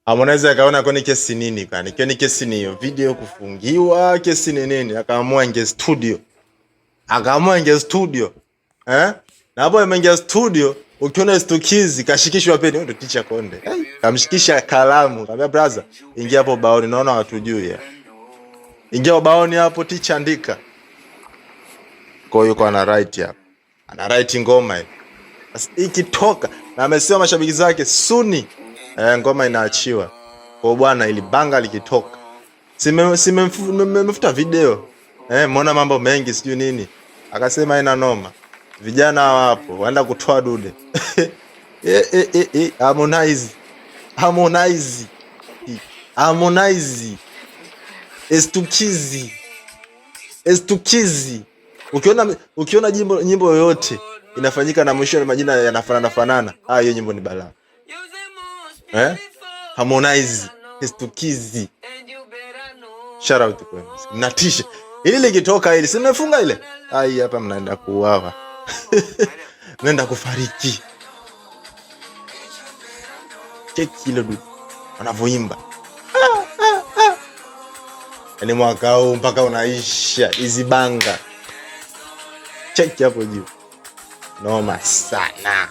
Harmonize akaona kwani kesi nini kwani? Kwani kesi ni hiyo video kufungiwa, kesi ni nini? Akaamua inge studio. Akaamua inge studio. Eh? Na hapo ameingia studio, ukiona S2kizzy kashikishwa peni, ndio Teacher Konde. Hey, kamshikisha kalamu, kaambia brother, ingia hapo baoni, naona watujui ya. Ingia baoni hapo, teacher andika. Kwa hiyo yuko ana write hapo. Ana write ngoma hiyo. Sasa ikitoka na amesema mashabiki zake soon ngoma inaachiwa. Kwa bwana ili banga likitoka. Simefuta video. Muona mambo mengi sijui nini. Akasema ina noma. Vijana wapo waenda kutoa dude. Harmonize. Harmonize. Harmonize. S2kizzy. S2kizzy. Ukiona jimbo nyimbo yoyote inafanyika na mwisho majina yanafanana fanana, ah, hiyo nyimbo ni balaa. Eh? Harmonize, S2kizzy. Shout out kwenu. Mnatisha. Ili likitoka ili si mmefunga ile. Ai, hapa mnaenda kuuawa. Mnaenda kufariki. Cheki ile dude wanavyoimba. Yaani mwaka huu mpaka unaisha hizi banga. Cheki hapo juu. Noma sana.